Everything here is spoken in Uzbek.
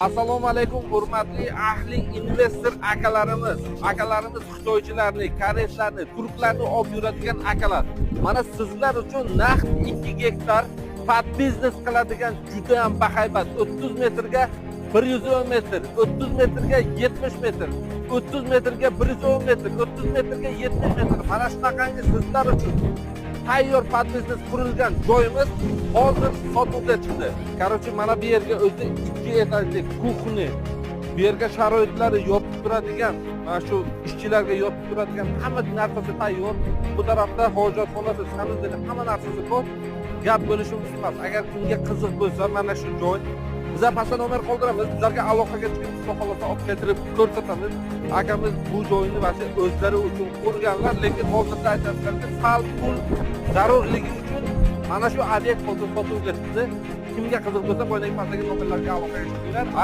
Assalomu alaykum, hurmatli ahli investor akalarimiz. Akalarimiz xitoychilarni, koreyslarni, turklarni olib yuradigan akalar. Mana sizlar uchun naqd 2 gektar под biznes qiladigan juda ham bahaybat 30 metrga 110 metr, 30 metrga 70 metr, 30 metrga 110 metr, 30 metrga 70 metr. Mana shunaqangi sizlar uchun tayyor под biznes qurilgan joyimiz hozir sotuvga chiqdi. Короче, mana bu yerga o'zi ikki etajli кухня, bu yerga sharoitlari yopib turadigan, mana shu ishchilarga yopib turadigan hamma narsasi tayyor. Bu tarafda hojatxonasi, санузел, hamma narsasi bor. Gap bo'lishi mumkin emas. Agar kimga qiziq bo'lsa, mana shu joy, biza pastda nomer qoldiramiz. Bizlarga aloqaga chiqib, xudo xohlasa, olib keltirib ko'rsatamiz. Akamiz bu joyni вообще o'zlari uchun qurganlar, lekin hozirda aytyaptilarki, sal pul zarurligi uchun mana shu obyekt hozir sotuvga chiqdi. Kimga qiziq bo'lsa, boyagi pastdagi nomerlarga aloqaga chiqinglar.